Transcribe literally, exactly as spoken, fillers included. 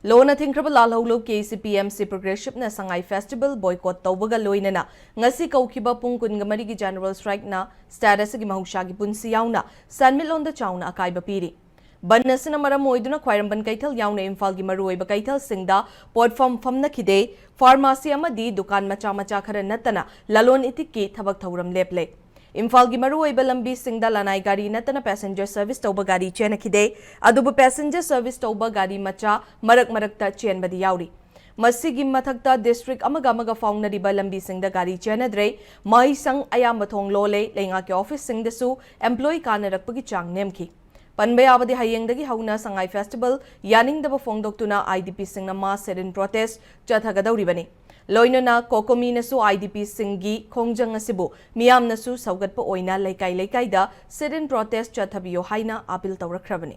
ꯂꯣꯟꯅ ꯊꯤꯡꯈ꯭ꯔꯕ ꯂꯥꯜꯍꯧꯂꯨꯞ KCPMC Progressive ꯅ ꯁꯉꯥꯏ Festival boycott ꯇꯧꯕꯒ ꯂꯣꯏꯅꯅ ꯉꯁꯤ ꯀꯧꯈꯤꯕ ꯄꯨꯡ ꯀꯨꯟꯒ ꯃꯔꯤꯒꯤ General Strike ꯅ state ꯑꯁꯤꯒꯤ ꯃꯍꯧꯁꯥꯒꯤ ꯄꯨꯟꯁꯤ ꯌꯥꯎꯅ ꯁꯦꯟꯃꯤꯠꯂꯣꯟꯗ ꯆꯥꯎꯅ ꯑꯀꯥꯏꯕ ꯄꯤꯔꯤ꯫ ꯕꯟ ꯑꯁꯤꯅ ꯃꯔꯝ ꯑꯣꯏꯗꯨꯅ ꯈ꯭ꯋꯥꯏꯔꯝꯕꯟ ꯀꯩꯊꯦꯜ ꯌꯥꯎꯅ ꯏꯝꯐꯥꯜꯒꯤ ꯃꯔꯨꯑꯣꯏꯕ ꯀꯩꯊꯦꯜꯁꯤꯡꯗ ꯄꯣꯠꯐꯝ ꯐꯝꯅꯈꯤꯗꯦ꯫ Pharmacy ꯑꯃꯗꯤ ꯗꯨꯀꯥꯟ ꯃꯆꯥ ꯃꯆꯥ ꯈꯔ ꯅꯠꯇꯅ ꯂꯂꯣꯟ ꯏꯇꯤꯛꯀꯤ ꯊꯕꯛ ꯊꯧꯔꯝ ꯂꯦꯞꯂꯦ꯫ ꯏꯝꯐꯥꯜꯒꯤ ꯃꯔꯨꯑꯣꯏꯕ ꯂꯝꯕꯤꯁꯤꯡꯗ ꯂꯅꯥꯏ ꯒꯥꯔꯤ ꯅꯠꯇꯅ passenger service ꯇꯧꯕ ꯒꯥꯔꯤ ꯆꯦꯟꯅꯈꯤꯗꯦ꯫ ꯑꯗꯨꯕꯨ passenger service ꯇꯧꯕ ꯒꯥꯔꯤ ꯃꯆꯥ ꯃꯔꯛ ꯃꯔꯛꯇ ꯆꯦꯟꯕꯗꯤ ꯌꯥꯎꯔꯤ꯫ ꯃꯁꯤꯒꯤ ꯃꯊꯛꯇ district ꯑꯃꯒ ꯑꯃꯒ ꯐꯥꯎꯅꯔꯤꯕ ꯂꯝꯕꯤꯁꯤꯡꯗ ꯒꯥꯔꯤ ꯆꯦꯟꯅꯗ꯭ꯔꯦ꯫ ꯃꯍꯩꯁꯪ ꯑꯌꯥꯝꯕ ꯊꯣꯡ ꯂꯣꯜꯂꯦ꯫ ꯂꯩꯉꯥꯛꯀꯤ office ꯁꯤꯡꯗꯁꯨ employee ꯀꯥꯅꯔꯛꯄꯒꯤ ꯆꯥꯡ ꯅꯦꯝꯈꯤ꯫ ꯄꯟꯕ ꯌꯥꯕꯗꯤ, ꯍꯌꯦꯡꯗꯒꯤ ꯍꯧꯅ ꯁꯉꯥꯏ Festival ꯌꯥꯅꯤꯡꯗꯕ ꯐꯣꯡꯗꯣꯛꯇꯨꯅ IDP ꯁꯤꯡꯅ mass sit-in protest ꯆꯠꯊꯒꯗꯧꯔꯤꯕꯅꯤ꯫ ꯂꯣꯏꯅꯅ COCOMI ꯅꯁꯨ IDP ꯁꯤꯡꯒꯤ ꯈꯣꯡꯖꯪ ꯑꯁꯤꯕꯨ ꯃꯤꯌꯥꯝꯅꯁꯨ ꯁꯧꯒꯠꯄ ꯑꯣꯏꯅ ꯂꯩꯀꯥꯏ ꯂꯩꯀꯥꯏꯗ sit-in protest ꯆꯠꯊꯕꯤꯌꯨ ꯍꯥꯏꯅ appeal ꯇꯧꯔꯛꯈ꯭ꯔꯕꯅꯤ꯫